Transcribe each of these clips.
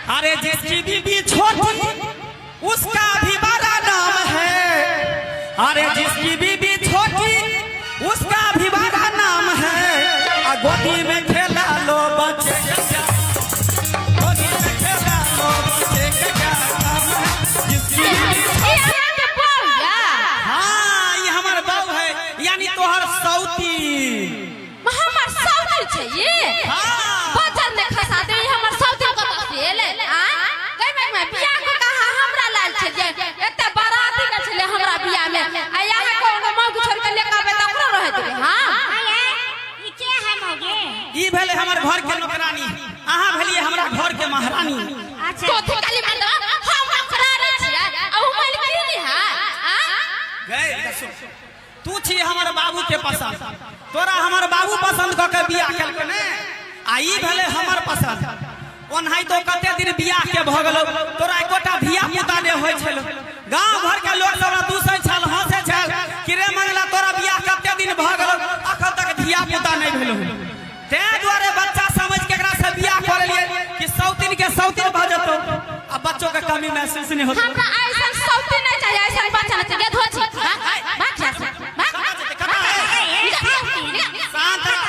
अरे जिसकी बीबी छोटी उसका भी बड़ा नाम है। अरे जिसकी बीबी छोटी उसका भी बड़ा नाम है। आ गोदी में खेला लो बच्चे का क्या, गोदी में खेला लो बच्चे का क्या काम है। जिसकी बीबी ई अहाँके बहू या? हाँ, ये हमार बहू है, यानी तोहर सौती। हमर सौतिन छै ये? हाँ। बजर ने खसा दे, हमर सौतिन कतऽ से एलै? आ गै माय माय, बियाह कऽ कऽ अहाँ हमरा लायल छलियै, एते बाराती गेल छलै हमरा बियाह में, आ यहाँ कोनो मौगी छोड़ि कऽ लेके अबै तऽ ओकरो रहै देबै? हाँ। ई के है मौगी? ई भेलै हमर घर के नौकरानी, अहाँ भेलियै हमरा घर के महारानी। अच्छा। कथी काली मर्दवा, हम नौकरानी छियै आ उ मालकिनी है? आ गै सुन, तू छी हमर बाबू के पसंद, तोरा हमर बाबू पसंद कऽ के बियाह केलकै ने, आ ई भेलै हमर पसंद। ओनाहितो कते दिन बियाह के भऽ गेलौ, तोरा एकोटा धिया पुता नहि होइ छलौ। गाँव घर के लोक सब दूसै छल, हंसै छल कि रे मंगला, तोरा बियाह कते दिन भऽ गेलौ, अखन तक धिया पुता नहि भेलौ। ताहि दुआरे बच्चा समझ के एकरा से बियाह कऽ लेलियै कि सौतिन के सौतिन भऽ जेतौ आ बच्चो के कमी महसूस नहि होतौ। हमरा ऐसन सौतिन नहि चाहिए, ऐसन बच्चा नहि चाहिए। धो छी, भाग भाग जा से, भाग। कतऽ जेतै, कतऽ? निकल, निकल। शांत रह।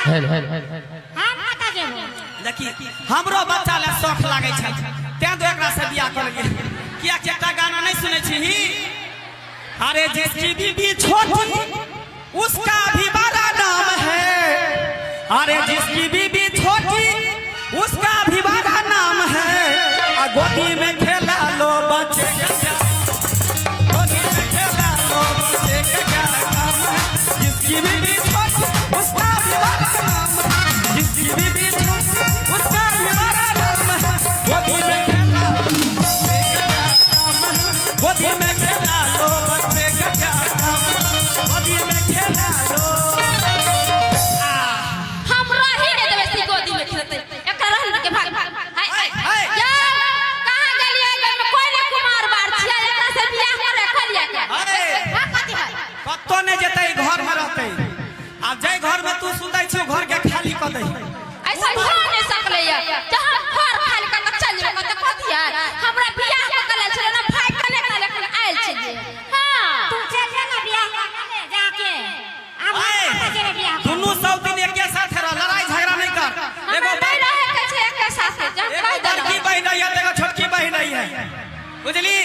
हम कतऽ जेबो? देखी, हमरो बच्चा लए शौख लागै छै, तें तो एकरा से बियाह कऽ लेलियै। कियाकि एकटा गाना नहि सुनै छी? अरे जिसकी बीबी छोटी उसका भी बड़ा नाम है। अरे जिसकी बीबी छोटी उसका भी बड़ा नाम है। आ गोदी में खेला लो बच्चे का क्या, गोदी में खेला लो बच्चे का क्या काम है। जिसकी बीबी छोटी उसका भी बड़ा नाम है। जिसकी बीबी छोटी उसका भी बड़ा नाम है। गोदी में खेला लो बच्चे का क्या काम है। गोदी में खेला लो बच्चे का क्या काम है। गोदी में खेला लो। हम रही नहि देबै से गोदी में खेलतै, एकरा रहल के भाग भाग। हाय। हाय। जा, कहाँ गेलियै? एहि में कोइ नहि कुमार बार छियै, एकरा से बियाह करे खोलिए के। अरे। हाँ, कथी है? कतौ नहि जेतै, घर में रहतै। आब जाहि घर में तू सुतै छी, घर के खाली कऽ दही। ऐसा हो नहीं सकलै या, जहाँ घर खाली कर के चल जेबै तऽ कथी है? हमरा बियाह कऽ के लेल छलै ने, भाइ कने कने एखन आयल छलियै। हाँ। तू चल जा ना बियाह कर ले जाके। आब हम आए। कतऽ जेबै बियाह करे? दुनू सौतिन एके साथ रह, लड़ाई झगड़ा नहि कर। हमरा एगो नहि रहै के छै एके साथे, जहाँ एगो कहि बड़की देलहुँ। बहिन है तऽ एगो छोटकी बहिन है, बुझली?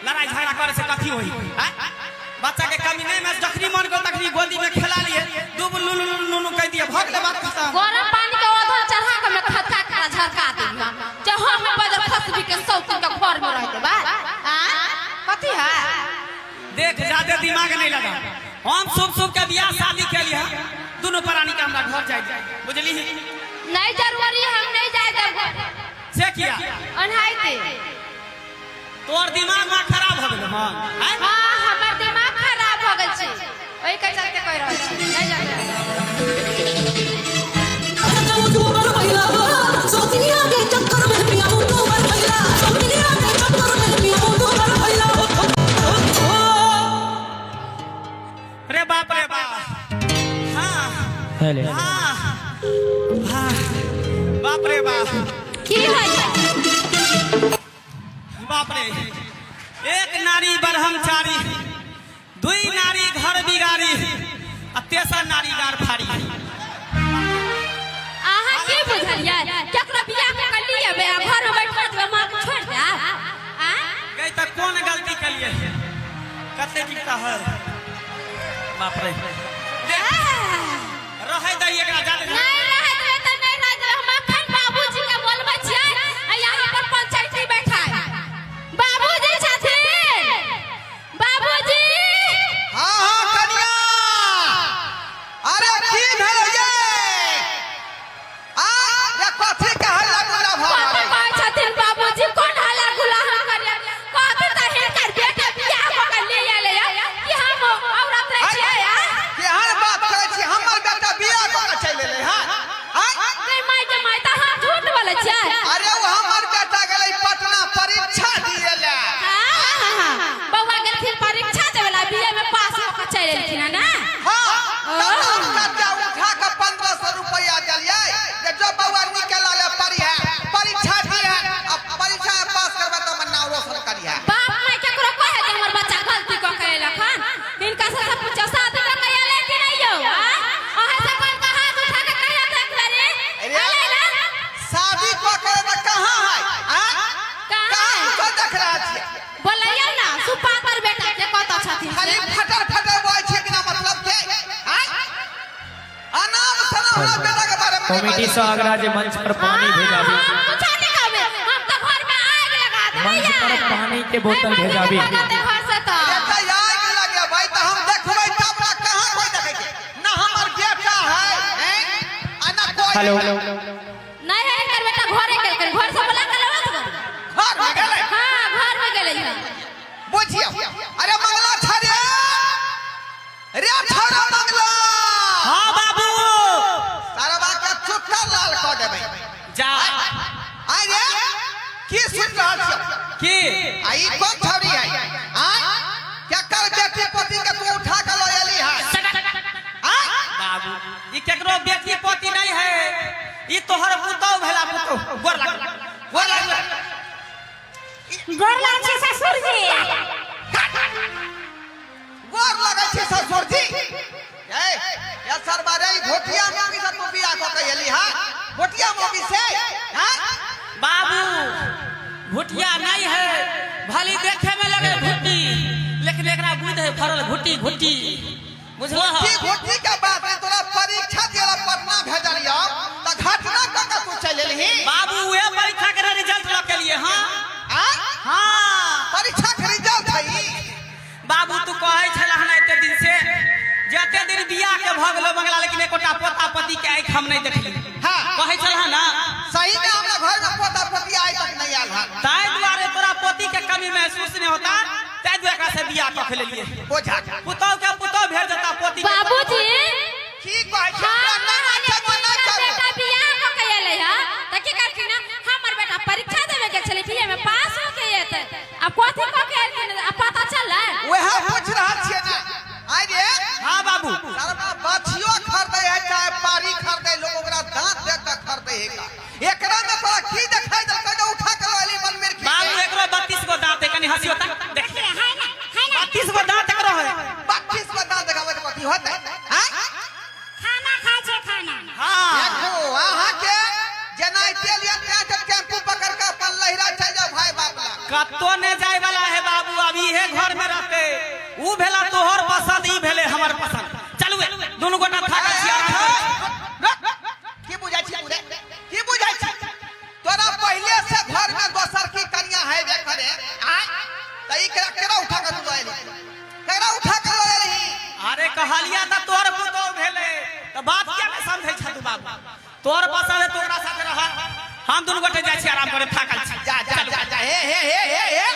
लड़ाई झगड़ा करे से कथी होई? आँय? बच्चा के कमी नहीं, मैं जखनी मन कर तखनी गोदी में खेला लिए, दू लू लू लू लू कह दिए, भग ले, बात खत्म। गरम पानी के ओधन चढ़ा के मैं खतका के झरका देब हम, जे हम बजर फसबी के सौतिन के घर में रह देबै। आ कथी है? देख, ज्यादा दिमाग नहीं लगा। हम शुभ शुभ के बियाह शादी के लिए दोनों प्राणी के हमरा घर जाए, बुझली? नहीं जरूरी, हम नहीं जाए देब। से किया? ओनाहिते। तोर दिमाग में खराब हो गेल हन, आँय? हाँ, हमर दिमाग खराब हो गेल छै, ओहि के चलते कहि रहल छी, नहीं जाए देब। रे बाप रे बाप, हाँ हाँ हाँ, बाप रे बाप। की है? बाप रे, एक नारी ब्रह्मचारी, दुई नारी घर बिगाड़ी आ तेसर नारी गार फाड़ी। अहाँ की बुझलियै? केकरो बियाह कऽ के लिअबै आ घर में बैठा देबै, माँ के छोड़ि देब? आ गई तऽ कोन गलती केलिए? कते टिकता है, बाप रे। देख, रहै दही एकरा जादे। नहीं रहै देबै तऽ नहीं रहै देबै। हम अखन बाबूजी के बोलबै छियै आ यहाँ पर पंचायती बैठाय। बाबूजी छथिन? बाबूजी। हाँ हाँ कनिया, अरे की भेल ये? आ रे, कथी के हल्ला गुल्ला भऽ कथी रहल है? कहै छथिन बाबूजी? कोन हल्ला गुल्ला हम करियै? कहती तऽ हिनकर बेटा बियाह कऽ के ले एलै कि हम औरत नहि छियै? आ केहन बात करै छी? हमर बेटा बियाह कऽ के चलि एलै। कमेटी से आग्रह जे मंच पर पानी भेजाबी। हम कुछो नहीं कहबे, हम तो घर में आग लगा देबै। मंच पर पानी के बोतल भेजाबी। घर से तो एतऽ आगि लगेबै तऽ हम देखबै तब ना। कहाँ कोइ देखै छै ना, हमर बेटा है हैं? आ ना कोइ। हेलो। नहीं है, एकर बेटा घरे गेलखिन, घर से बोला के लेबा तो। घर में गेलै? हां, घर में गेलै हन। बुझियौ। अरे मंगला छरे रे, छोरा मंगला। हाँ बाबू। सरवा के चुट्टा लाल कऽ देबै। जा। आइ रे, की सुनि रहल छियौ? की? आ ई कोन छौरी है? आय, केकर बेटी पोती के तू उठा के लऽ एली है? आय। बाबू, ई केकरो बेटी पोती नहीं है, ई तोहर पुतौ भेला, पुतौ। गोर लाग, गोर लाग। गोर लागै छी ससुर जी। गोर लगै छी ससुर जी। ए या सरवा रे, ई घोटिया मौगी से तू बियाह कऽ के एली है? घोटिया मौगी से? हाँ? बाबू, भुटिया नहीं है, भली देखे में लगे भुट्टी, लेकिन एकरा बुझ है फरल घुट्टी घुट्टी, बुझलो? घोटी घोटी के बात है। तोरा परीक्षा दिया पटना भेजलियौ तऽ घटना कऽ के तू चलि एलही। बाबू, उहे परीक्षा के रिजल्ट लऽ के लिए। हाँ। आय? हाँ। परीक्षा के रिजल्ट है ई? बाबू, तू कहै छला हन एते दिन से, जते दिन बियाह के भऽ गेलो मंगला, लेकिन एकोटा पोता पोती के आँखि हम नहीं देखली। हाँ। कहै छला ना? सही में हमरा घर में पोता पोती आइ तक नहीं आयल हन। ताहि दुआरे तोरा पोती के कमी महसूस नहीं होता, ताहि दुआरे एकरा से बियाह कऽ के लेलिए। बोझा। पुतौ के पुतौ भेट जेता, पोती के बाबूजी। की कहै छै? हाँ, हमरा नहि कहलियै, छै तऽ नहि मोनिका करबै। बेटा बियाह कऽ के एलै हँ तऽ की करथिन? हमर बेटा परीक्षा देवे के छलै, बीए में पास हो के एतै, आब कथी कऽ के एलखिन, आ पता चललै? वएह पूछ रहल छियै ने। आइ रे। हाँ बाबू। सरवा बाछियो खरीदै है चाहे पारी खरीदै, लोग ओकरा दांत देख के खरीदै है का। एकरा में तोरा की देखाई देलकै जे उठा के लऽ एली बनमेर की? बाबू, एकरो 32 गो दांत है, कनी हंसियो तक देख। है ना, है ना? 32 गो दांत एकरो है। 32 गो दांत देखाबै तऽ कथी होतै? आँय? खाना खाइ छै, खाना। हाँ। देखू, अहाँके जेनाहिते लिअ तेनाहिते टेम्पू पकड़ के अपन लहिरा चलि जाउ भाय बाप लग। कत्तो ने जाय वाला है बाबू, अभी हे घर में रहते। ऊ भेला तोहर पसंद, ई भेले हमर पसंद। चलू, दुनू गोटा थाकल छी, आराम करू। की बुझाइ छी पूरे? की बुझाइ छी? तोरा पहिले से घर में दोसर की कनिया है बे करे? आय, तऽ ई केरा केरा उठा के तू लऽ एली? केरा उठा के लऽ एली? अरे कहलिया तऽ तोहर पुतोह भेले, तऽ बात किया नहीं समझै छ तू? बाबू, तोहर पसंद है, तोरा साथ रह, हम दुनू गोटे जाइ छी आराम करे, थाकल छी। जा जा जा जा। हे हे हे हे हे,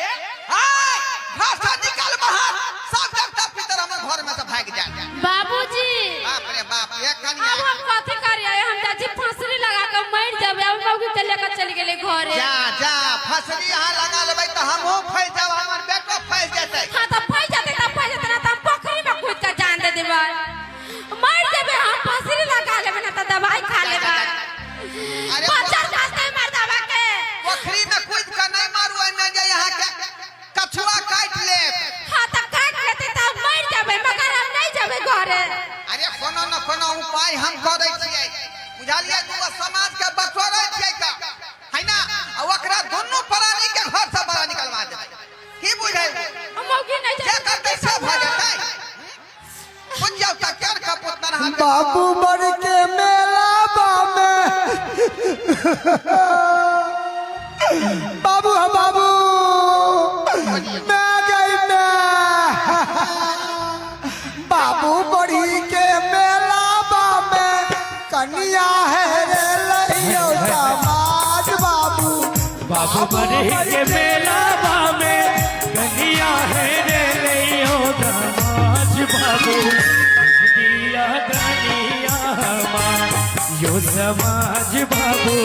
आय, घर से निकल बाहर। सब देवता पितर हमर घर में से भागि जाए। बाबूजी। बाप रे बाप, ये कनिया। अब हम कथी करियै? हम चाची फांसरी लगा के मर जेबै। अब मौगी के लेके चलि गेलै घरे। जा जा, फसरी यहाँ लगा लेबै तऽ हमहूँ फंसि जाब, हमर बेटो फंसि जेतै। हाँ, तऽ फंसि जेतै तऽ फंसि जेतै, ना तऽ हम पोखरी में कूद के जान दे देबै, मर जेबै हम। फांसरी लगा लेबै ना तऽ दवाई खा लेबै। अरे मच्छर खासतै मर्दाबा के। पोखरी में कूद के नहीं मारू, एहिमे जे यहाँ के कछुआ काटि लेत। हाँ, तऽ काटि लेतै तऽ हम मर जेबै, मगर हम नहीं जेबै घरे। अरे, कोनो न कोनो उपाय हम करै छियै, बुझलियै? दूगो समाज के बटोरै छियै का है ना, आ ओकरा दुनू प्राणी के घर से बाहर निकलवा देबै। की बुझै? मौगी नहीं जे करतै से भऽ जेतै। बुझ जाउ तऽ केहन कपूत नरहा। बाबू बड़ के मेला में बाबू, हाँ बाबू, मैं गई मैं। बाबू बड़ी के मेला में कन्या है रे लइयो समाज बाबू। बाबू बड़ी के मेला में कन्या है रे लियो दामाज बाबू, दिया धनिया माँ यो समाज बाबू,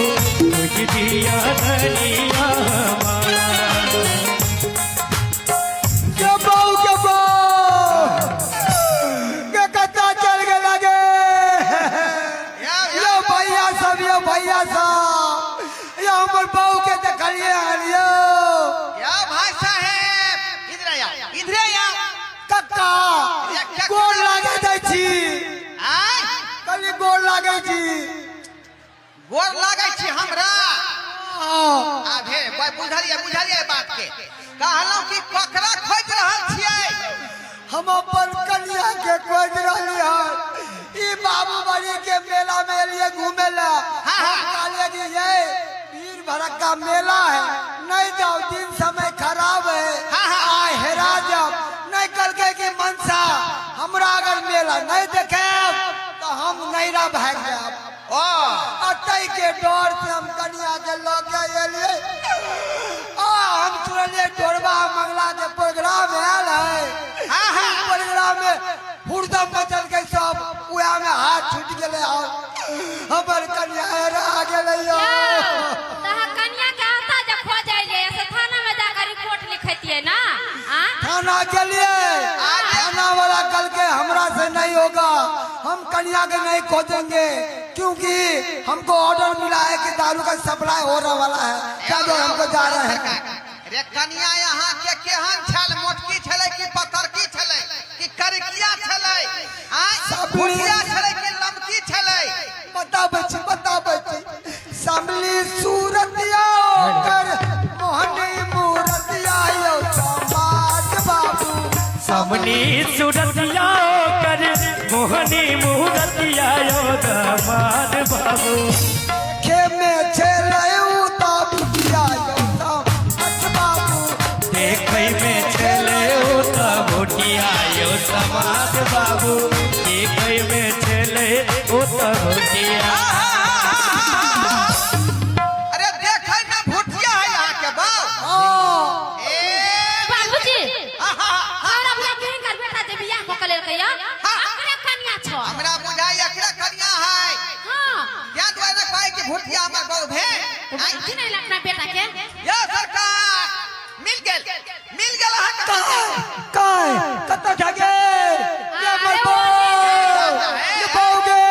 कुछ दिया धनिया माँ। के बहू, के बहू के कत्ता चल गए लगे। यो भैया सब, यो भैया सब, यो हमर बहू के देखलिए हन यो? या भाई साहेब, इधर आओ, इधरे आओ। कक्का, गोर लागे दै छी। आय? कली गोर लागे छी। गोर लागै छी हमरा? हाँ। आभे बुझलियै, बुझलियै बात के। कहलहुँ कि ककरा खोजि रहल छियै? हम अपन कन्या के खोज रहली हन। ई बाबू बड़ी के मेला में एलिए घूमे ला। हाँ। हम कहलिए कि ये भीड़ भड़क्का मेला है, नहीं जाओ, दिन समय खराब है। हाँ, हाँ। आय हेरा जाओ। नहीं कल के कि मनसा हमरा अगर मेला नहीं देखे तो हम नैरा भाग जाब। ओ अतई के डर से हम कनिया के लऽ के एलिए। आ हम सुनलिए डोरबा मंगला के प्रोग्राम आयल है। हाँ, हाँ। ई प्रोग्राम में हुड़दम मचल के सब उएह में हाथ छूट गेलै और हमर कनिया हेरा गेलै यौ। तहाँ कनिया के आता जे खोज अइले से थाना में जाकर रिपोर्ट लिखैतियै ना आ थाना के लिए थाना वाला कल के हमरा से नहीं होगा, हम कन्या के नहीं खोजेंगे क्योंकि हमको ऑर्डर मिला है कि दारू का सप्लाई हो रहा वाला है, क्या जो हमको जा रहे हैं। रे कनिया यहाँ के केहन छल? मोटकी छलै कि पतरकी छलै कि करकिया छलै? आय सब भुटिया छलै कि लमकी छलै? बताबै छी, बताबै छी। समली सूरतिया कर मोहनी मूरतिया यौ समाज बाबू। समनी सूरतिया कर मोहनी मूरतिया यो दामाद बाबू। खे में छेलै उता बुटिया यौ समाज बाबू। देखै में छेले ओ त भुटिया यो समाज बाबू। देखै में छेले ओ त भुटिया। अरे देखै में भुटिया है यहाँ के बाप। हाँ। ए बाबूजी, आहा, हमरा बुझाइ कि हिनकर बेटा जे बियाह कऽ के लेलकै या अकरे कनिया छौ। हमरा बुझाइ एकरे कनिया है। हां। क्या दुआरे कहै कि भुटिया हमर बहू भेल? आँय? की नहीं अपना बेटा के? यो सरकार मिल गेल, मिल गेल अहाँ के। काय कतऽ ठगे ये हमर बहू, ये बहू गे।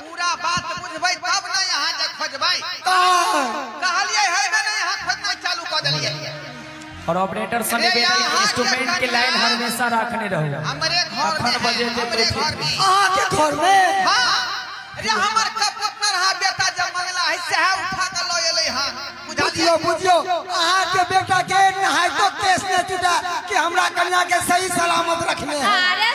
पूरा बात बुझबै तब ने यहाँ जे खोजबै। काय कहलियै है ने यहाँ खोजनाइ चालू कऽ देलियै। और ऑपरेटर से निवेदन यहाँ इंस्ट्रूमेंट के लाइन हमेशा रखने रहो। हमरे घर में अखन है, बजेते हमरे तो घर में। अहाँ के घर में? हाँ, अरे हमर कपूत में रहा बेटा जब मंगला है सह उठा के लऽ एलै हन। बुझियो बुझियो, अहाँ के बेटा के नहाय तो केस नहीं टूटा कि हमरा कन्या के सही सलामत रखने है। अरे